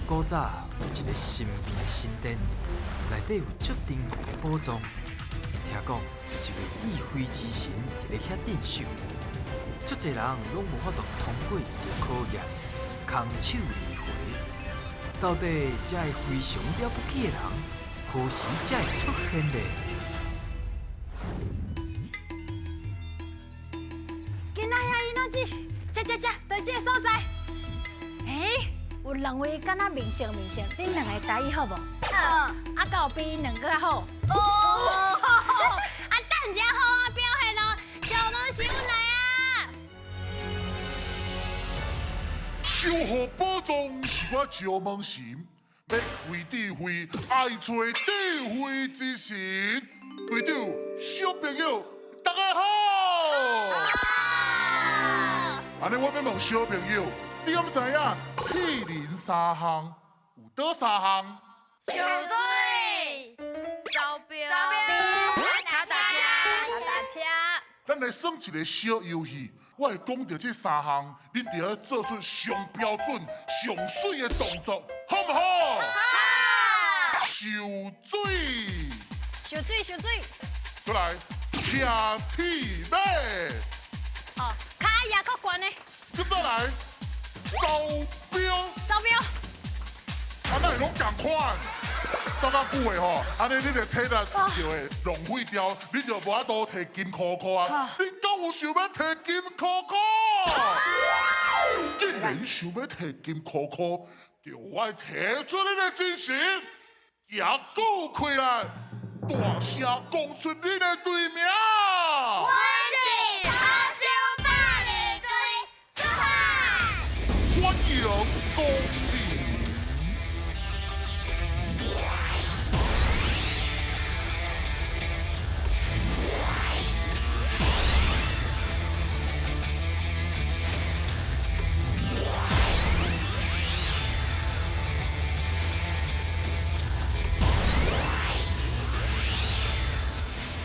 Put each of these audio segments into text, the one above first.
古早有一个神秘的神殿，内底有足珍贵的宝藏。听讲有一位智慧之神伫咧遐镇守，足济人拢无法度通过伊的考验，空手而回。到底这个非常了不起的人，何时才会出现呢？囡仔呀，囡仔子，这这这，到这个所在。欸，有两位敢若面熟面熟，恁两个台语好无？好。啊，敢有比两个较好？有。啊，等一下好好表现哦，石门神来啊！守护宝藏是我石门神，欲开智慧，爱揣智慧之神。队长，小朋友，大家好。按呢，我欲问小朋友，你敢知影铁人三项有佗三项？游水、走标、跤踏车、跤踏车。咱来耍一个小游戏，我会讲著这三项，恁著爱做出上标准、上媠的动作，好毋好？好。游水，游水，游水。过来，骑铁马。哦，跤也较悬的。搁再来，走标。走标。啊，哪会拢仝款？走较久的吼，按呢你的体力就会浪费掉，你就无法度提金箍箍啊！你敢有想欲提金箍箍？既然想欲提金箍箍，就爱提出你的精神，举久开来，大声讲出你的队名。阮是好手百二队出发。欢迎光临。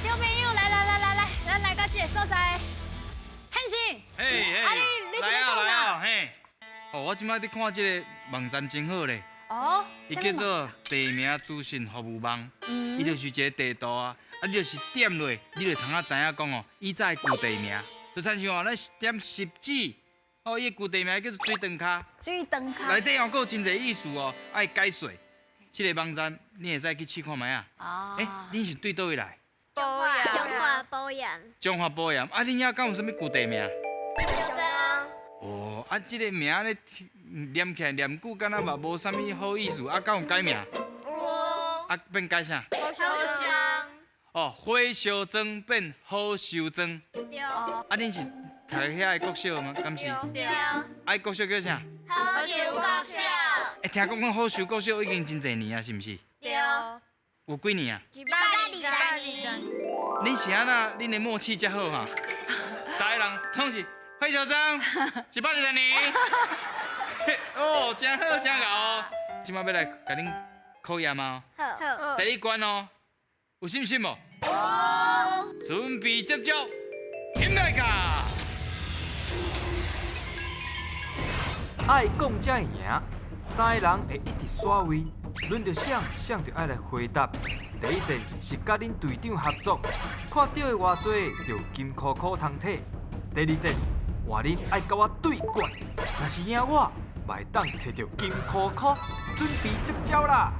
小朋友，来来来来来，咱来到这个所在。汉信，嘿嘿，啊你你是咧创啥？来啊来啊嘿！哦，我这摆伫看这个网站真好咧。哦。伊叫做地名资讯服务网，伊就是一个地图啊，啊你就是点落，你就通啊知影讲哦，以早的旧地名，就亲像哦，咱点汐止，哦，伊的旧地名叫做水长跤。水长跤。内底哦，阁有真济意思哦，爱解说。这个网站你会使去试看觅啊。哦。欸，恁是对佗位来？彰化。彰化埔盐。彰化埔盐，啊，恁遐敢有啥物旧地名？小庄。哦，啊，这个名咧念起来念久，敢若嘛无啥物好意思，啊，敢有改名？有。啊，变改啥？火烧庄。哦，火烧庄变好收庄。对。啊，恁是读遐个国小吗？敢是？对。啊，国小叫啥？好收国小。欸，听讲讲好收国小已经真济年啊，是毋是？对。有几年啊？120年。恁是按怎？恁的默契遮好哈？逐个人拢是火烧庄，120年。哦，真好，真𠢕哦。这摆欲来共恁考验啊！好。第一关哦，有信心无？有。准备接招，起来卡！爱讲才会赢，三个人会一直刷位，轮著谁，谁就爱来回答。第一战是佮恁队长合作，看著的偌济就有金箍箍通提。第二战换恁爱佮我对决，若是赢我，嘛会当提著金箍箍，准备接招啦！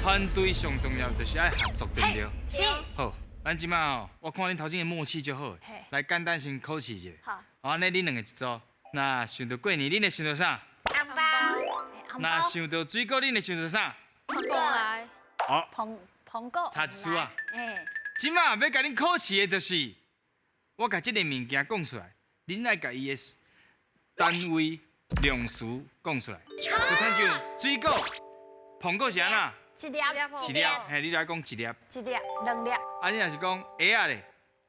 团队上重要就是爱合作，对毋对？是。好，咱这摆哦，我看恁头前的默契足好，来简单先考试一下。好。好，按呢恁两个一组，若想著过年，恁会想著啥？红包。若想著水果，恁会想著啥？苹果来。好。苹果。差一丝啊。欸。这摆欲共恁考试的就是，我共这个物件讲出来，恁爱共伊的单位量词讲出来。就亲像水果，苹果是按怎？一粒。一粒，嘿，你来讲一粒。一粒，两粒。啊，你若是讲鞋仔咧？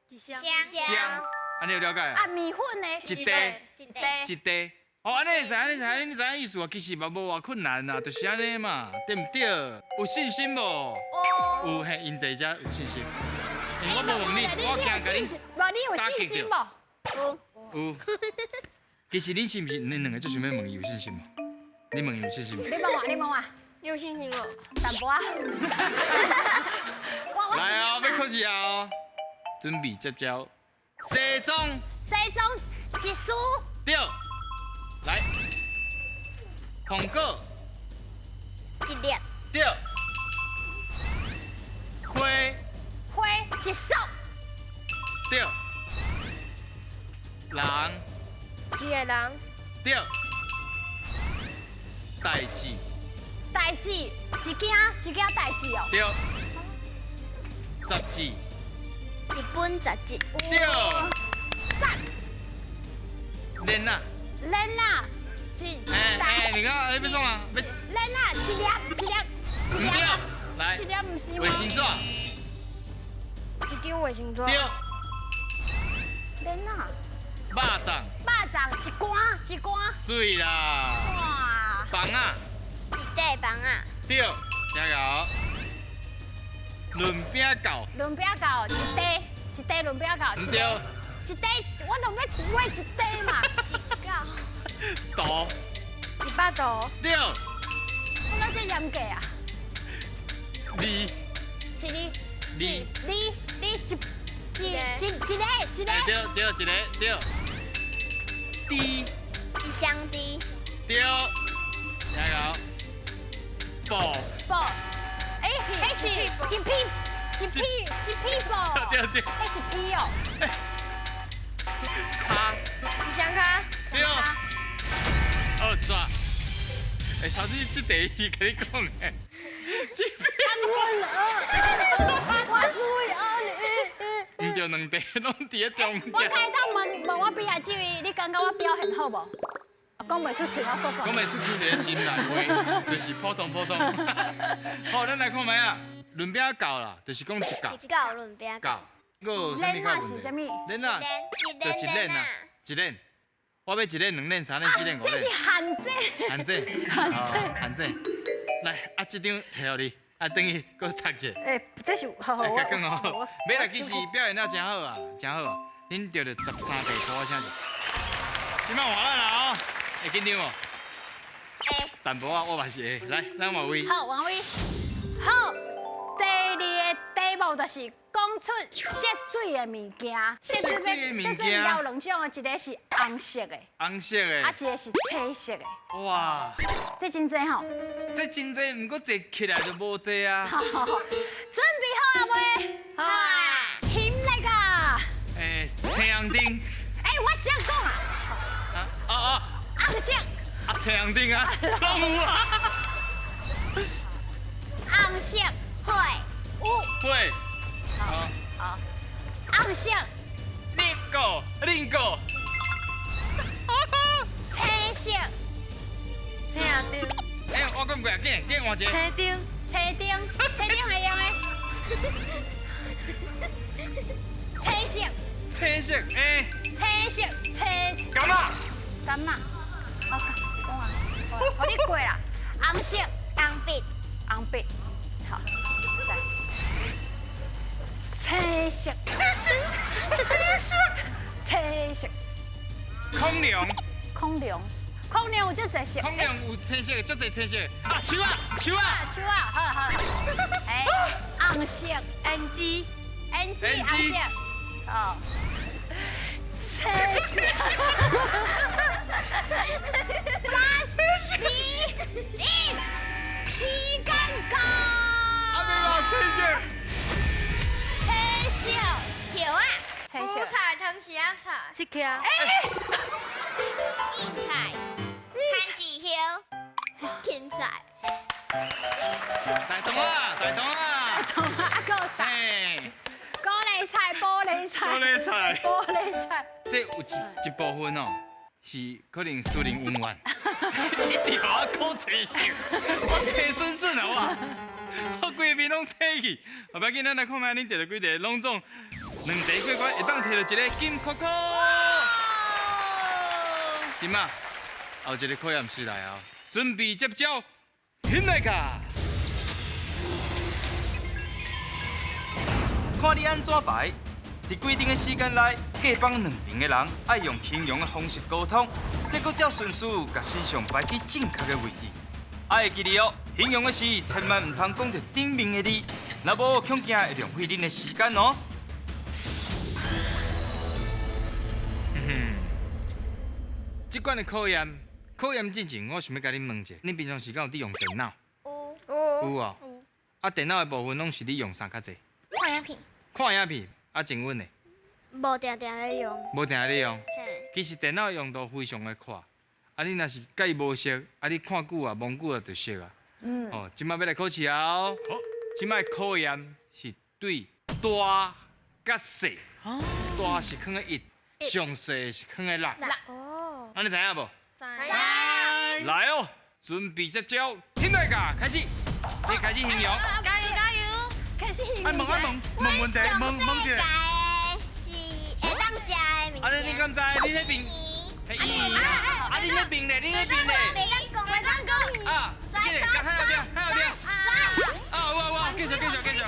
一双。双。按呢有了解？啊，面粉呢？一袋。一袋。一袋。哦，按呢会使，按呢会使，按呢知影意思啊？其实嘛无偌困难啊，就是按呢嘛，对毋对？有信心无？有。有嘿，𪜶坐遮有信心。我无问你，我惊共你。无，你有信心无？有。有。其实恁是毋是恁两个最想欲问伊有信心无？你問有信心？你問我，你問我。有信心無？淡薄仔。來啊，欲考試啊！準備接招。西裝。西裝一絲。對。來。紅果。一粒。對。花。花一束。對。人。一个人。對。代誌。代誌，一件一件代誌哦。對。雜誌。一本雜誌。對。讚。鏈仔。鏈仔，一。欸欸，你看，你欲創啊？鏈仔，一粒一粒一粒。來。一粒毋是嗎？衛生紙。一張衛生紙。對。鏈仔。肉粽。肉粽一罐一罐。媠啦。哇。房仔。一塊房仔。對，真𠢕。潤餅狗。潤餅狗，一塊一塊潤餅狗。毋對。一塊，我就欲買一塊嘛。一狗。圖。100圖。對。我哪這嚴格啊？二。一个。二。二二一一一一个一个。對對，一个對。豬。一箱豬。對。加油。布。布。欸，彼是一匹一匹一匹布。對對。彼是匹哦。跤。一双跤。對。二刷。欸，頭先這題是共你講的。我輸了。毋對，兩題攏佇咧中間。我開頭問問我比賽這位，你感覺我表現好無？講袂出喙，我說說。講袂出喙，佇咧心內話，就是普通普通。好，咱來看覓啊？潤餅狗啦，就是講一狗。一狗潤餅狗。閣有啥物較問題？鏈仔，就一鏈啊，一鏈。我欲一鏈、兩鏈、三鏈、四鏈、五鏈。這是限制。限制。限制。限制。來，啊，這張提予你，啊，轉去閣讀一下。欸，這是好好。來，講哦。欲啦，其實表現了誠好啊，誠好啊。恁著著13題，鼓聲者。這擺換咱啦哦，會緊張無？會。淡薄仔，我嘛是會。來，咱換位。好，換位。好，第二个題目就是講出色水的物件。色水的物件有兩種，一个是紅色的，紅色的，啊，一个是青色的。哇，這真濟吼。這真濟，毋過坐起來就無濟啊。好，準備好啊未？好啊。翕來噶。欸，青紅燈。欸，我先講啊。啊啊！紅色。啊，青紅燈啊，攏有啊。紅色火有。火。好。好。紅色。恁狗，恁狗。青色。青紅燈。欸，我講過啊，緊緊換一個。青燈。青燈，青燈會用的。青色。青色，欸。青色，青。柑仔。柑仔。好，講啊，予你過啦。紅色，紅筆，紅筆。好，來。青色，青色，青色，青色。恐龍。恐龍，恐龍有足濟色。恐龍有青色的，足濟青色的。啊，樹仔，樹仔。樹仔，好好。欸，紅色，NG， ，NG，紅色。哦。青色。3、2、1，時間到。阿妹嘛，青色。青色。叶仔。青色。韭菜、汤匙仔菜。是茄。胭菜。番薯叶。芹菜。大同啊，大同啊。大同啊，啊，閣有啥？高麗菜、玻璃菜。玻璃菜。玻璃菜。這有一部分哦，是可能私人恩怨，一直予我考青色，我青顺顺啊我，我規面攏青去。後擺緊，咱來看覓，恁得著幾題，攏總兩題過關，會當提著一个金扣扣。這馬後一个考驗水來啊，準備接招，翕來卡。看你按怎排，佇規定的時間內，隔枋两边的人愛用形容的方式溝通，再閣照順序共神像擺去正確的位置。愛會記得哦，形容的時千萬毋通講著頂面的字，若無恐驚會浪費恁的時間哦。這款的考驗，考驗進前，我想欲共恁問者，恁平常時間有佇用電腦？有。有哦。啊，電腦的部分攏是你用啥較濟？看影片。看影片，啊，靜穩呢？無定定咧用。無定咧用。嘿。其實電腦用途非常的闊，啊，你若是佮伊無熟，啊，你看久啊，摸久啊，就熟啊。哦，這擺欲來考試啊！好。這擺考驗是對大佮細。大是囥佇一，上細是囥佇六。哦。按呢知影無？知。來哦，準備接招，聽來㗎，開始。你開始形容。加油加油！開始形容。愛問愛問，問問題，問問者。是會當食的物件。啊，你敢知？你彼邊？圓。啊，你彼邊咧？你彼邊咧？袂當講，袂當講。啊，緊來，較後邊，較後邊。啊，有啊有啊，繼續繼續繼續。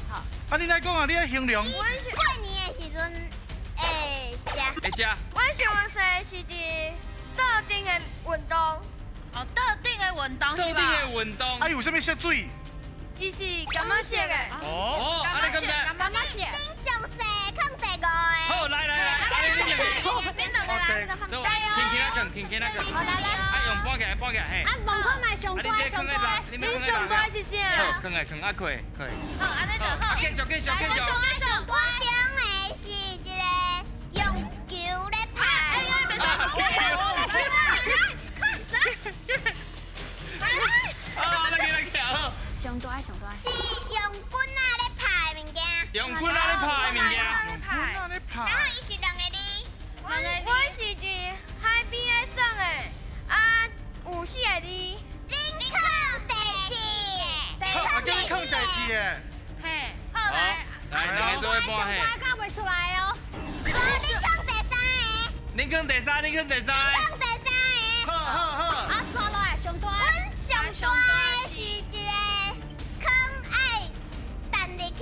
好。啊，你來講啊，你愛形容。過年的時陣會食。會食。阮上細是佇桌頂的運動。哦，桌頂的運動桌頂的運動。啊，有啥物色水？伊是柑仔色的。哦，按呢敢知？柑仔色。恁上細囥第五個。好，來來來，恁兩個。恁兩個來。走，輕輕仔囥，輕輕仔囥。好，來來。啊，用搬起來，搬起來，嘿。啊，問看覓上大上大。恁上大是啥？好，囥來囥啊，可以可以。好，按呢就好。繼續繼續繼續。我中的是一個用球咧拍。啊，來去來去，好。上大上大。是用棍仔咧拍的物件。用棍仔咧拍的物件。然後伊是兩個字。阮是佇海邊咧耍的，啊，有四個字。恁囥第四。啊，叫你囥第四个。嘿，好來。來，兩个做伙搬嘿。上大敢袂出來哦。無，你囥第三个。你囥第三，你囥第三。你囥第三个。好好好。啊，煞落來上大。阮上大的是一個坑愛彈入去，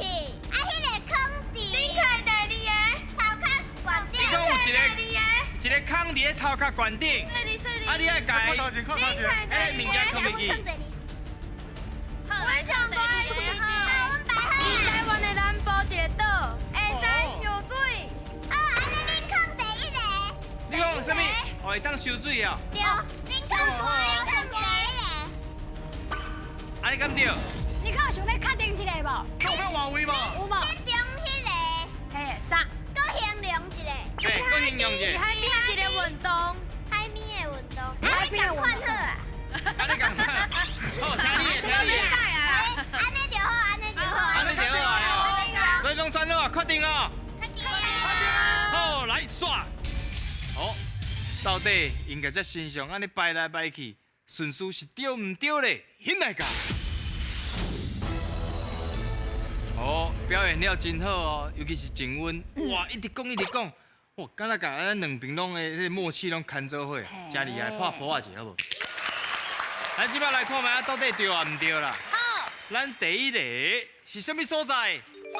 啊，彼个坑佇。恁囥第二个。頭殼懸頂。你講有一個一個坑佇咧頭殼懸頂。啊，你愛共伊。看頭前，看頭前。彼个物件囥入去。阮上大的是佇台灣的南部一個島，會使游水。哦，按呢恁囥第一个。你講啥物？哦，會當游水哦。對，恁囥恁囥第一个。按呢敢對？你敢有想欲確定一个無？囥較換位無？有無？恁中彼个。嘿，啥？閣形容一个。嘿，閣形容一个。是海邊一個運動。海邊的運動。按呢仝款好啊。按呢仝款。好，聽你的，聽你的。按呢就好，按呢就好。按呢就好啊！所以攏選好啊，確定哦。確定。好，來煞。好，到底𪜶共這神像按呢擺來擺去，順序是對毋對咧？起來共。哦，表現了真好哦，尤其是靜溫，哇，一直講一直講，哇，敢若共咱兩邊攏的彼个默契攏牽做伙，真厲害，拍噗仔一下好無？咱這擺來看覓仔到底對抑毋對啦？好。咱第一個是啥物所在？小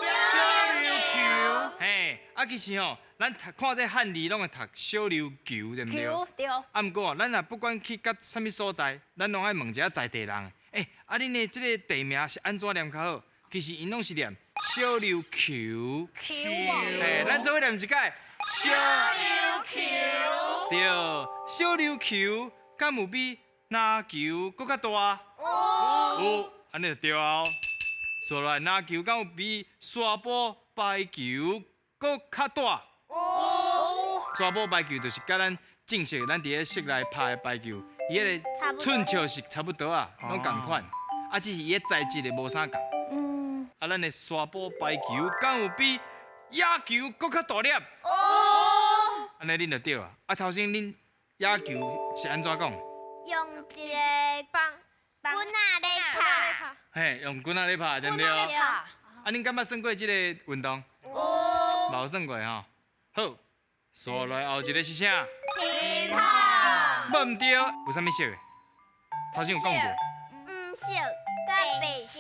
琉球。嘿，啊，其實吼，咱讀看這漢字攏會讀小琉球，對毋對？球對。啊，毋過咱若不管去到啥物所在，咱攏愛問一下在地人。欸，啊，恁的這個地名是按怎念較好？其實𪜶攏是念小琉球。球哦。嘿，咱做伙念一擺。小琉球。對，小琉球敢有比籃球閣較大？有。有，按呢就對啊。煞落來，籃球敢有比沙埔排球閣較大？有。沙埔排球就是佮咱正式咱佇咧室內拍的排球，伊彼个寸尺是差不多啊，攏仝款。啊，只是伊个材質的無啥仝。啊，咱的沙埔排球敢有比野球閣較大粒？哦。按呢恁就對啊。啊，頭先恁野球是按怎講？用一个棒棍仔咧拍。嘿，用棍仔咧拍，對毋對？啊，恁敢捌耍過這个運動？有。嘛有耍過吼。好，煞來後一个是啥？乒乓。無毋對，有啥物色的？頭先有講著。黃色佮白色。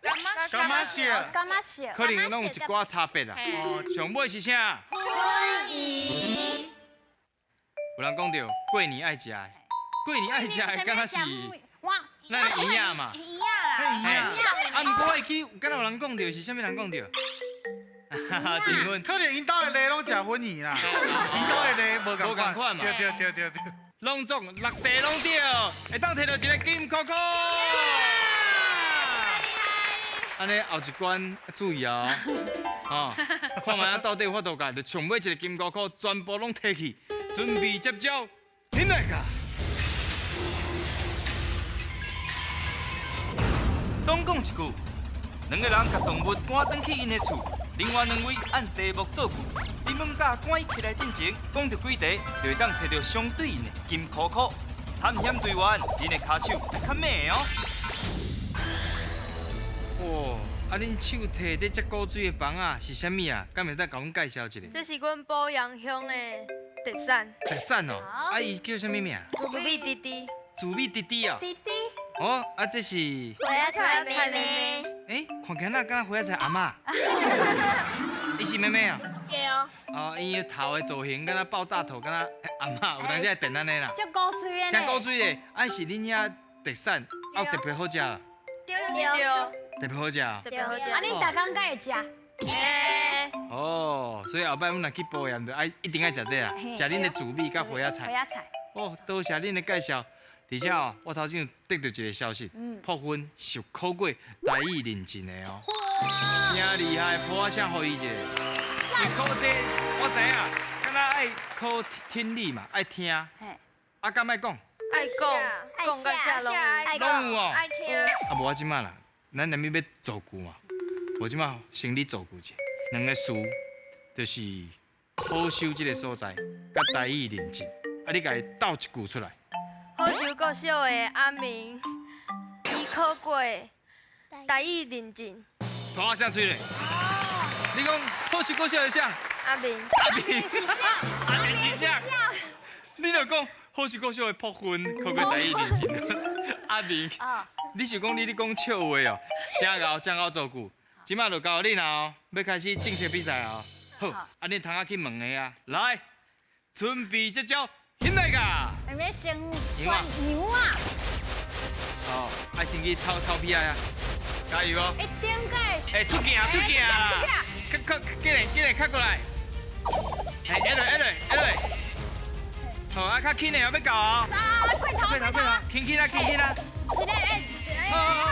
柑仔色？柑仔色？可能攏有一寡差別啦。上尾是啥？粉圓。有人講著過年愛食的，過年愛食的，敢若是咱的圓仔嘛？圓仔啦。啊，毋過我會記，敢若有人講著是啥物人講著？請問可能𪜶兜的禮攏食粉圓啦，𪜶兜的禮無仝款嘛？對對對對對。攏總六題攏對，會當摕著一個金箍箍。按呢後一關注意哦，吼，看覓仔到底有法度共，就上尾一個金箍箍全部攏提去，準備接招，起來噶。總共一句，兩個人共動物趕轉去𪜶的厝，另外兩位按題目造句。你問早趕起來進前，講著幾題，就會當摕著相對應的金箍箍。探險隊員，恁的跤手會較猛哦。哇！啊，恁手提這遮古錐的房仔是啥物啊？敢會使共阮介紹一下？這是阮埔陽鄉的特產。特產哦，啊，伊叫啥物名？紫米弟弟。紫米弟弟啊。弟弟。哦，啊，這是。花仔菜妹妹。欸，看起來哪敢若花仔菜阿嬤？伊是妹妹啊？對哦。哦，伊的頭的造型敢若爆炸頭，敢若阿嬤，有當時會電按呢啦。足古錐的。真古錐的，啊是恁遐特產，啊有特別好食。對對。特別好食。特別好食。啊，恁逐工敢會食？會。哦，所以後擺阮若去埔鹽，就愛一定愛食這啊，食恁的紫米佮花仔菜。花仔菜。哦，多謝恁的介紹。而且哦，我頭先有得著一個消息，破分是考過台語認證的哦，真厲害，抱仔聲予伊一個。伊考這個，我知影，敢若愛考聽力嘛，愛聽。啊，敢愛講？愛講，講佮寫攏攏有哦。愛聽。啊，無我這擺啦，咱連咪欲造句嘛，我這擺先你造句者，兩個詞就是好收這個所在，佮台語認證，啊，你共伊鬥一句出來。好岫國小的阿明，伊考過台語認證。抱仔聲出來。你講好岫國小的啥？阿明。阿明是啥？阿明是啥？你若講好岫國小的破分考過台語認證，阿明。你是講你咧講笑話哦？真𠢕真𠢕造句，這擺就交恁哦，欲開始正式比賽哦。好，啊，恁通仔去問的啊，來，準備這招。起來噶！下面先換牛啊！哦，愛先去臭臭屁啊！加油哦！欸，點解？欸，出鏡出鏡啦！較較，緊來緊來，較過來！欸，一來一來一來！好啊，較輕的哦，欲到哦！啊，快頭快頭快頭，輕輕啦輕輕啦！一個欸，好好好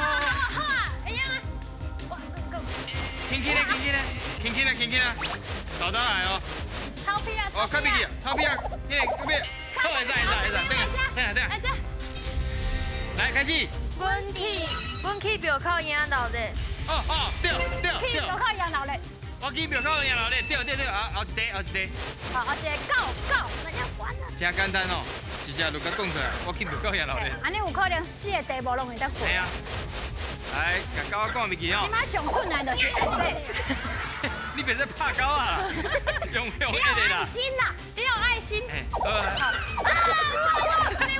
好啊，會用啊！哇，輕輕的輕輕的，輕輕的輕輕的，倒倒來哦！臭屁啊！哦，較邊去，臭屁啊！緊來，較邊。好，會使會使會使，等下等下等下，來開始。阮去廟口迎老熱。哦哦，對對對。去廟口迎老熱。我去廟口迎老熱，對對對，後後一題後一題。好，後一個到到。真簡單哦，直接就共講出來。我去廟口迎老熱。按呢有可能四個題目攏會當過。係啊。來，共狗仔趕入去哦。這擺上困難就是這個。你別再拍狗啊！用用你有愛心啦，你有愛心。好。啊！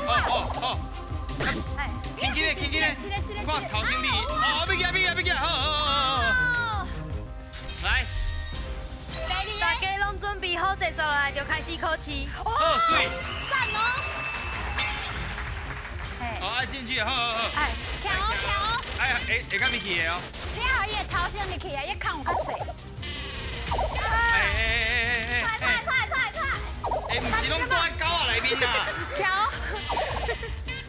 哦哦哦！輕輕的，輕輕的，看頭先你，哦，欲行欲行欲行，好好好好。來。大家攏準備好勢，煞來就開始考試。好，媠。讚哦。好，愛進去，好好好。哎，徛哦徛哦。哎，會會較入去的哦。你予伊的頭先入去啊，伊空有較細。哎哎哎哎哎！快快快快快！哎，毋是攏蹛佇狗仔內面啦。徛。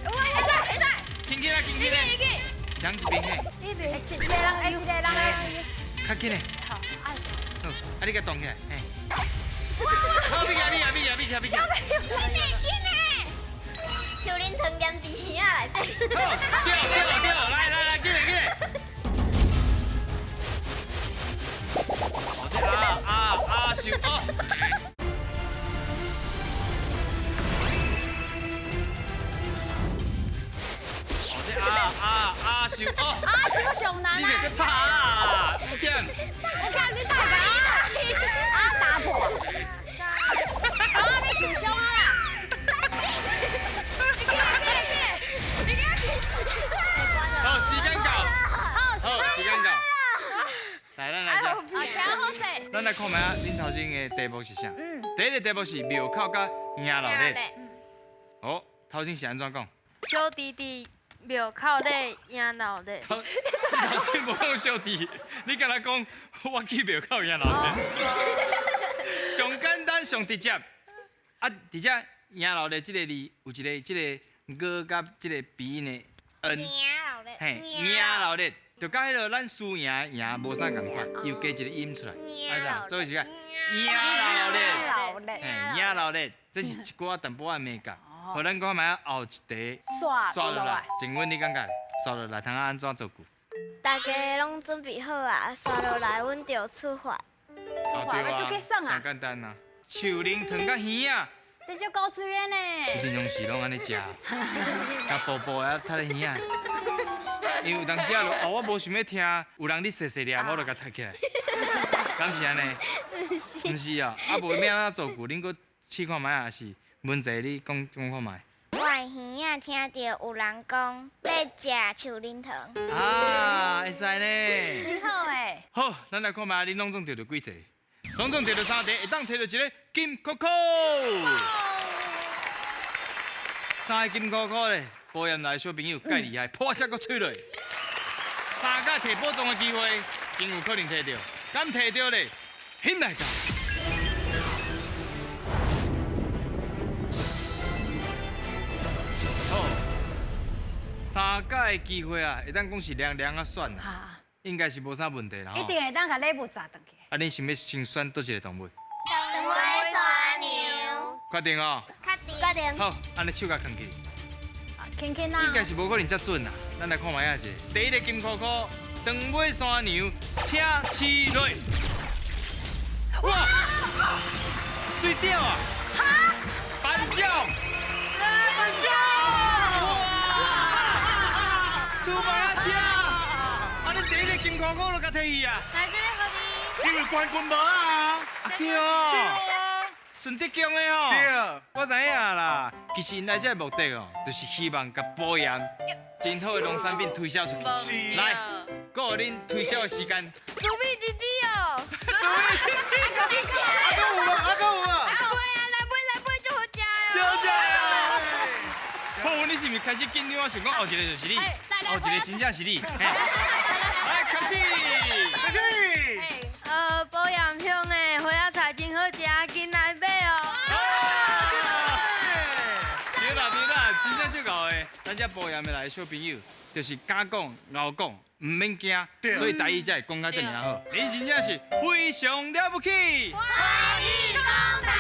會使會使。輕輕啊，輕輕的。講這邊嘿。這邊一個人，一個人。較緊的。好，哎。好，啊你共動起來，嘿。好，別行別行別行別行別行。緊的緊的。像恁糖鹽佇耳仔內底。好，對對對，來來來，緊來緊來。啊啊啊！收哦。啊啊啊！收哦。啊，收上難啊！你袂使拍啊！有點。我看你打啊打破。啊，欲受傷啊啦！你起來起來起來！你給我起！好，時間到。好，時間到。咱來看覓仔，恁頭先的題目是啥？第一个題目是廟口佮迎老熱。好，頭先是按怎講？小弟佇廟口咧迎鬧熱。頭頭先無講小弟，你敢若講我去廟口迎鬧熱。上簡單上直接，啊，而且迎鬧熱這个字有一个這个𠊎佮這个鼻音的 N，嘿，迎鬧熱。就佮彼个咱輸贏贏無啥仝款，又加一个音出來，啊是，所以是講迎鬧熱，嘿，迎鬧熱，這是一寡淡薄仔眉角。予咱看覓仔後一題煞落來，靜溫你感覺咧？煞落來通按怎造句？大家攏準備好啊，煞落來阮就出發。出發，欲出去耍啊？上簡單啊，樹奶糖佮耳仔。這足古錐的呢。平常時攏按呢食，共步步啊，踢咧耳仔。因為有當時啊，哦，我無想欲聽，有人咧細細念，我就共踢起來。敢是按呢？毋是啊，啊無欲按怎造句，恁閣試看覓啊？是文靜，你講講看覓。我的耳仔聽著有人講欲食樹奶糖。啊，會使呢。真好欸。好，咱來看覓，恁攏總著著幾題？攏總著著三題，會當提著一个金箍箍。三个金箍箍咧，埔鹽來的小朋友蓋厲害，破聲閣吹落。三個提寶藏的機會，真有可能提著，敢提著咧？興來到。好，三個的機會啊，會當講是涼涼仔選啦，應該是無啥問題啦。一定會當共禮物砸轉去。啊，恁想欲先選佗一个動物？長尾山羊。確定哦。確定。確定。好，按呢手共囥起。輕輕啊。應該是無可能遮準啦。咱來看覓仔者，第一个金箍箍，長尾山羊，請試落。哇！水鳥啊！哈！斑鳥。斑鳥。哇！出發車！啊，你第一个金箍箍就共提去啊？來這个予你。因為冠軍無啊。啊對哦。順德強的哦。對。我知影啦，其實𪜶來這个目的哦，就是希望共埔鹽真好的農產品推銷出去。來，閣予恁推銷的時間。豬米弟弟哦。豬米弟弟。阿哥有無？阿哥有無？阿哥啊，來買來買，足好食啊！足好食啊！好，你是毋是開始緊張啊？想講後一个就是你，後一个真正是你。來，開始。開始。埔鹽鄉的花仔菜真好食，緊來買哦。對啦對啦，真正足𠢕的。咱這埔鹽的來的小朋友，就是敢講、𠢕講，毋免驚，所以台語才會講甲這爾好。你真正是非常了不起。歡迎光臨。